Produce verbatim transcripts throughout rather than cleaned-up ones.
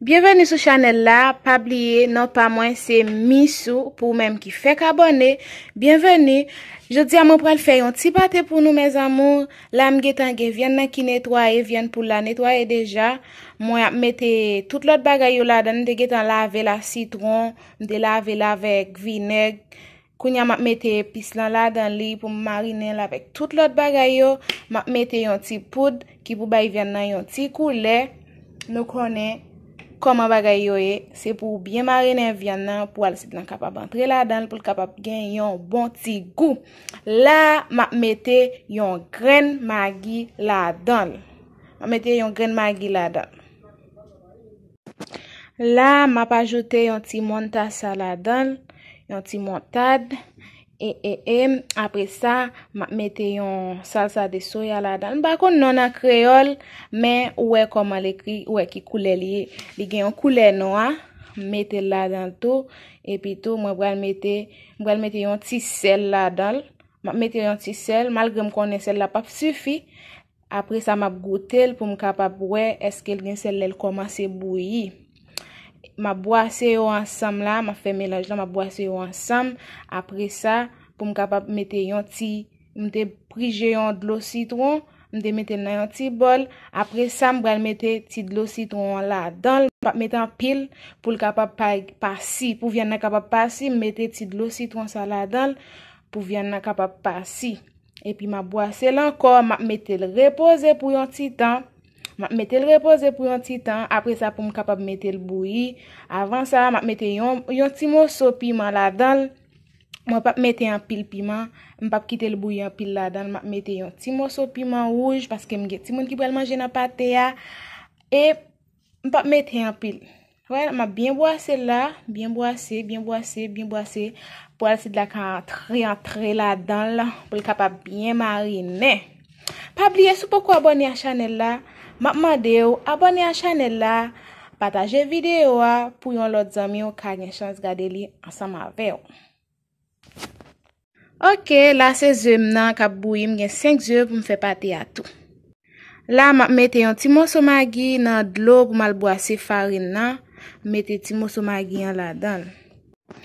Byenveni sou chanèl la, pa bliye non pa mwen se Misou, pou ou menm ki fèk abòne, byenveni. Jodi a mwen pral fè yon ti pate pou nou mes amours. La m gentan gen vyann nan ki netwaye, vyann poul la netwaye deja. Mwen ap mete tout lòt bagay yo ladan, m te gentan lave l a sitwon, m te lave l avèk vinèg. Kounye a m ap mete epis lan ladan li pou m marinen l avèk tout lòt bagay yo. M ap mete yon ti poud ki pou bay vyann nan yon ti koulè. Nou konnen kòman bagay yo ye, se pou w byen marinen vyann nan pou alsid lan kapab antre ladan l, pou l kapab gen yon bon ti gou. La, m ap mete yon grenn magi ladan l. M ap mete yon grenn magi ladan l. La, m ap ajoute yon ti montasa ladan l, yon ti montad. E, e, e, apre sa, m ap mete yon salsa de soya ladan l. M pa konn non an kreyòl, men ou wè kòman l ekri, ou wè ki koulè li ye. Li gen yon koulè nwa, m mete l ladan l tou. Epi tou, mwen pral mete, m pral mete yon ti sèl ladan l. M ap mete yon ti sèl, malgre m konnen sèl la p ap sifi. Apre sa, m ap goute l pou m kapab wè èske l gen sèl lè l kòmanse bouyi. M ap bwase yo ansanm la, m ap fè melanj lan, m ap bwase yo ansanm. Apre sa, pou m kapab mete yon ti, m te prije yon dlo sitwon, m te mete l nan yon ti bòl. Apre sa, m pral mete ti dlo sitwon an ladan l. M p ap mete anpil pou l kapab pa, pa si. Pou vyann nan kapab pa si, m mete ti dlo sitwon sa ladan l pou vyann nan kapab pa si. Epi m ap bwase l ankò, m ap mete l repoze pou yon ti tan. M ap mete l repoze pou yon ti tan, apre sa pou m kapab mete l bouyi. Avan sa, m ap mete yon, yon ti moso piman ladan l. Mwen p ap mete anpil piman, m p ap kite l bouyi anpil ladan l. M ap mete yon ti moso piman wouj, paske m gen timoun ki pral manje nan pate a. E m p ap mete anpil. Wè, m ap byen bwase l la, byen bwase, byen bwase, byen bwase, pou alsid la ka antre, antre ladan l, pou l kapab byen marinen. Pa bliye, si w poko abòne a chanèl la, m ap mande w abòne a chanèl la, pataje videyo a pou yon lòt zanmi w ka gen chans gade li ansanm avè w. Ok, la se ze m nan k ap bouyi, m gen senk ze pou m fè pate a tou. La, m ap mete yon ti moso magi nan dlo pou m al bwase farin nan. M mete ti moso magi an ladan l.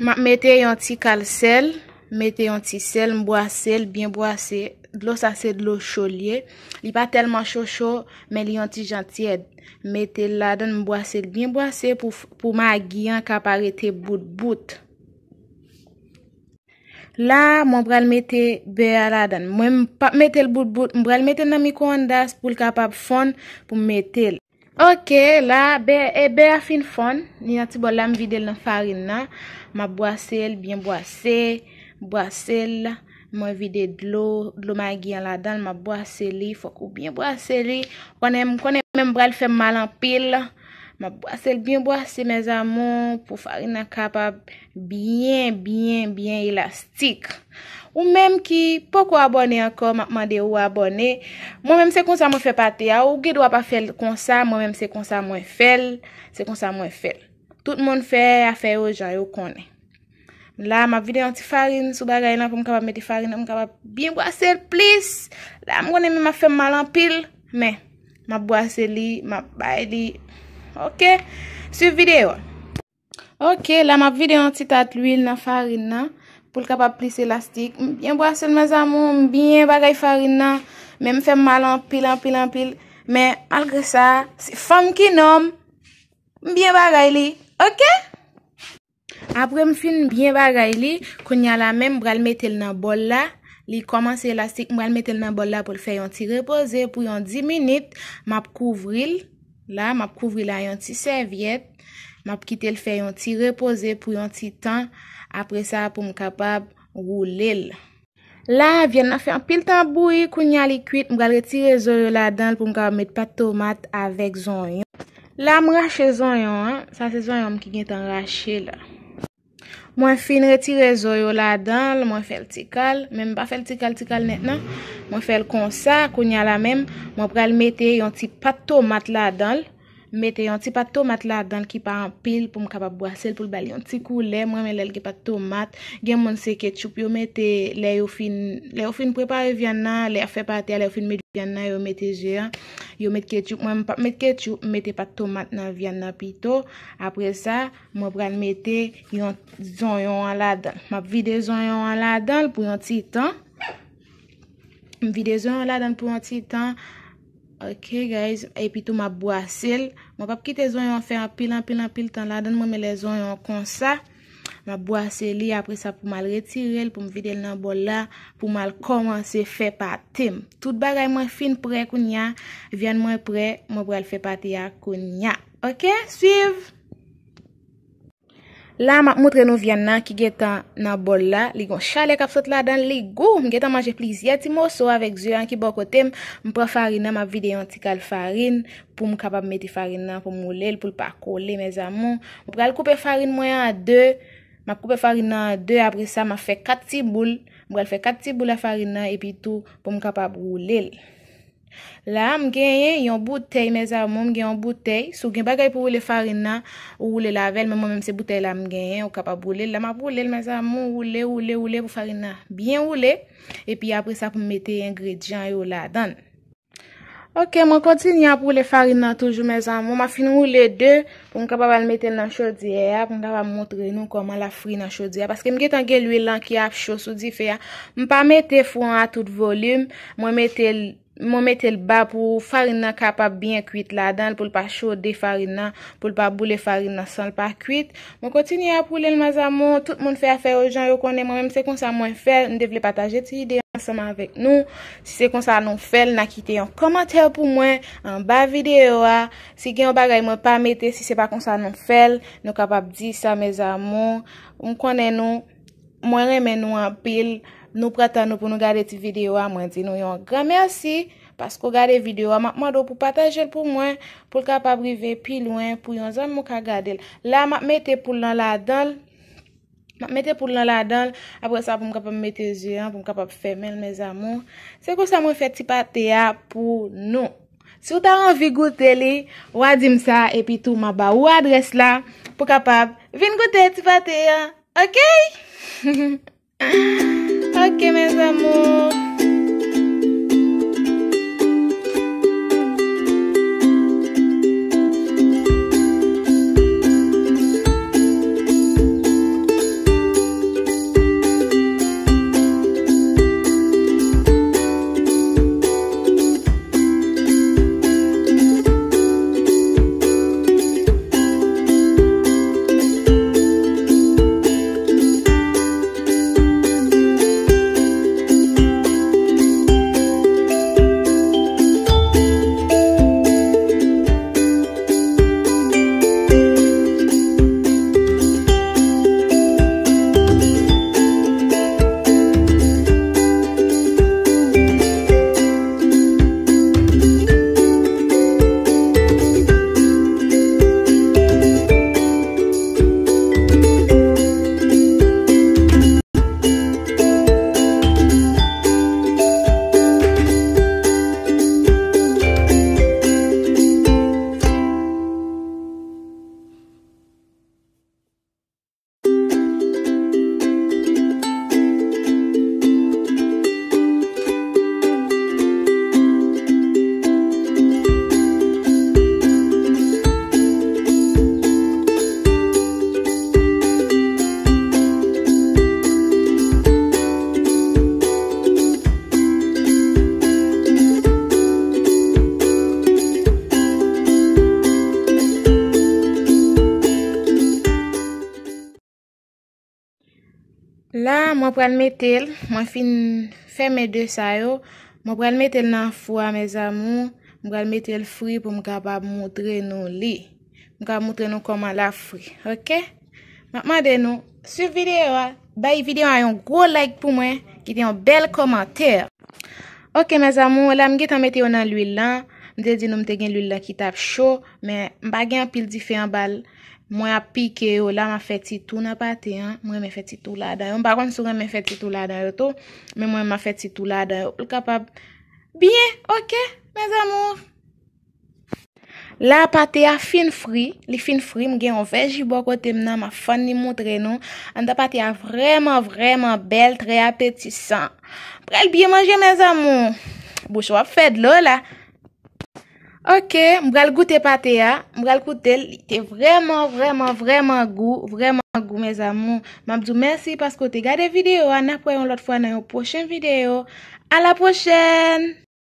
M ap mete yon ti kal sèl, mete yon ti sèl, m bwase l, byen bwase. Dlo sa se dlo cho l ye. Li pa tèlman cho cho, men li yon ti jan tyèd. M mete l ladan l, m bwase l byen bwase pou, pou magi an ka pa rete bout bout. La, mwen pral mete bè a ladan l. Mwen, m p ap mete l bout bout. M pral mete l nan mikroondas pou l kapab fonn, pou m mete l. Ok, la, bè, e bè a fin fonn. Li nan ti bòl la, m vide l nan farin nan. M ap bwase l, byen bwase. Bwase l. Mwen vide dlo, dlo magi an ladan l. M ap bwase li. Fòk ou byen bwase li. Konnen, m konnen men m pral fè m mal anpil. M ap bwase l byen bwase, mes amours, pou farin nan kapab byen, byen, byen elastik. Ou menm ki poko abòne ankò, m ap mande ou abòne. Mwen menm se konsa mwen fè pate a, ou gen dwa pa fè l konsa, mwen menm se konsa mwen fè l, se konsa mwen fè l. Tout moun fè afè yo jan yo konnen. La, m ap vide yon ti farin sou bagay lan pou m kapab mete farin nan, pou m kapab byen bwase l plis. La, m konnen men m ap fè m mal anpil, men m ap bwase li, m ap bay li. Ok? Swiv videyo a. Ok, la m ap vide yon ti tat lwil nan farin nan pou l kapab plis elastik. M byen bwase l, mes amours, m byen bagay farin nan, men m fè m mal anpil, anpil, anpil. Men malgre sa, se fanm ki nonm, m byen bagay li. Ok? Apre m fin byen bagay li, kounye a la menm, m pral mete l nan bòl la. Li kòmanse elastik, m pral mete l nan bòl la pou l fè yon ti repoze pou yon dis minit. M ap kouvri l. La, m ap kouvri l a yon ti sèvyèt. M ap kite l fè yon ti repoze pou yon ti tan. Apre sa, pou m kapab woule l. La, vyann nan fè anpil tan ap bouyi, kounye a li kwit, m pral retire zo yo ladan l pou m kapab met pat tomat avèk zonyon. La, m rache zonyon an, sa se zonyon m ki gentan rache la. Mwen fin retire zo yo ladan l, mwen fè l ti kal, men m pa fè l ti kal, ti kal nèt non. Mwen fè l konsa, kounye a la menm, mwen pral mete yon ti pat tomat ladan l. M mete yon ti pat tomat ladan l ki pa anpil pou m kapab bwase l, pou l ba l yon ti koulè. Mwen renmen lè l gen pat tomat. Gen moun se ketchup yo mete lè yo fin, lè yo fin prepare vyann nan, lè y ap fè pate a, lè yo fin met vyann nan, yo mete je an. Yo met ketchup, mwen m p ap met ketchup, m mete pat tomat nan vyann nan pito. Apre sa, mwen pral mete yon zonyon an ladan. M ap vide zonyon an ladan l pou yon ti tan. M vide zonyon an ladan l pou yon ti tan. Ok, guys. Epi tou, m ap bwase l. Mwen p ap kite zonyon an fè anpil, anpil, anpil tan ladan l. Mwen renmen lè zonyon an konsa. M ap bwase li, apre sa pou m al retire l, pou m vide l nan bòl la, pou m al kòmanse fè pate m. Tout bagay mwen fin prè kounye a, vyann mwen prè, mwen pral fè pate a kounye a. Ok, swiv! La, m ap moutre nou vyann nan ki gentan nan bòl la. Li gon chalè k ap sot ladan l, li gou. M gentan manje plizyè ti moso avèk ze an ki bò kote m. M pran farin nan, m ap vide yon ti kal farin pou m kapab mete farin nan, pou m woule l, pou l pa kole, mes amours. M pral koupe farin mwen an de. M ap koupe farin nan an de, apre sa, m ap fè kat ti boul. M pral fè kat ti boul a farin nan, epi tou, pou m kapab woule l. La, m genyen yon boutèy, mes amours, m gen yon boutèy. Si w gen bagay pou woule farin nan, ou woule l avè l, men mwen menm se boutèy la m genyen, ou kapab woule l. La, m ap woule l, mes amours, woule, woule, woule pou farin nan byen woule. Epi apre sa, pou m mete engredyan yo ladan l. Ok, mwen kontinye ap woule farin nan toujou, mes amours. M ap fin woule de pou m kapab al mete l nan chodyè a, pou m kapab moutre nou kòman l ap fri nan chodyè a. Paske m gentan gen lwil lan ki ap cho sou dife a. M pa mete fou an a tout volim. Mwen mete l, mwen mete l ba pou farin nan kapab byen kwit ladan l, pou l pa chode farin nan, pou l pa boule farin nan san l pa kwit. Mwen kontinye ap woule l, mes amours. Tout moun fè afè yo jan yo konnen. Mwen menm, se konsa mwen fè l. M te vle pataje ti ide ansanm avèk nou. Si se konsa nou fè l, n a kite yon kòmantè pou mwen anba videyo a. Si gen yon bagay mwen pa mete, si se pa konsa nou fè l, nou kapab di sa, mes amours. M konnen nou, mwen renmen nou anpil. Nou pran tan nou pou nou gade ti videyo a. Mwen di nou yon gran mèsi paske w gade videyo a. M ap mande w pou pataje l pou mwen, pou l kapab rive pi lwen, pou yon zanmi w ka gade l. La, m ap mete poul lan ladan l. M ap mete poul lan ladan l. Apre sa, pou m kapab mete ze an, pou m kapab fèmen l, mes amours. Se konsa mwen fè ti pate a pou nou. Si w ta anvi goute li, w a di m sa, epi tou, m a ba ou adrès la, pou kapab vin goute ti pate a. Ok? Ok, mes amours. La, mwen pral mete l, mwen fin fèmen de sa yo. Mwen pral mete l nan fou a, mes amours. Mwen pral mete l fri pou m kapab moutre nou li. M ka moutre nou kòman l ap fri, ok? M ap mande nou, swiv videyo a, bay videyo a yon gwo like pou mwen, kite yon bèl kòmantè. Ok, mes amours, la m gentan mete yo nan lwil lan. M te di nou m te gen lwil lan ki t ap cho, men m pa gen anpil dife anba l. Mwen ap pike yo la, m ap fè ti tou nan pate an. Mwen renmen fè ti tou ladan yo. M pa konn si w renmen fè ti tou ladan yo tou, men mwen, m ap fè ti tou ladan yo pou l kapab byen, ok, mes amours? La, pate a fin fri, li fin fri, m gen yon vè ji bò kote m nan, m ap fann li moutre nou. Anndan pate a vrèman, vrèman bèl, trè apetisan. Pral byen manje, mes amours. Bouch ou ap fè dlo la. Ok, m pral goute pate a. M pral goute l. Li te vrèman, vrèman, vrèman gou. Vrèman gou, mes amours. M ap di w mèsi paske w te gade videyo a. N ap wè yon lòt fwa nan yon pwochen videyo. A la pwochèn!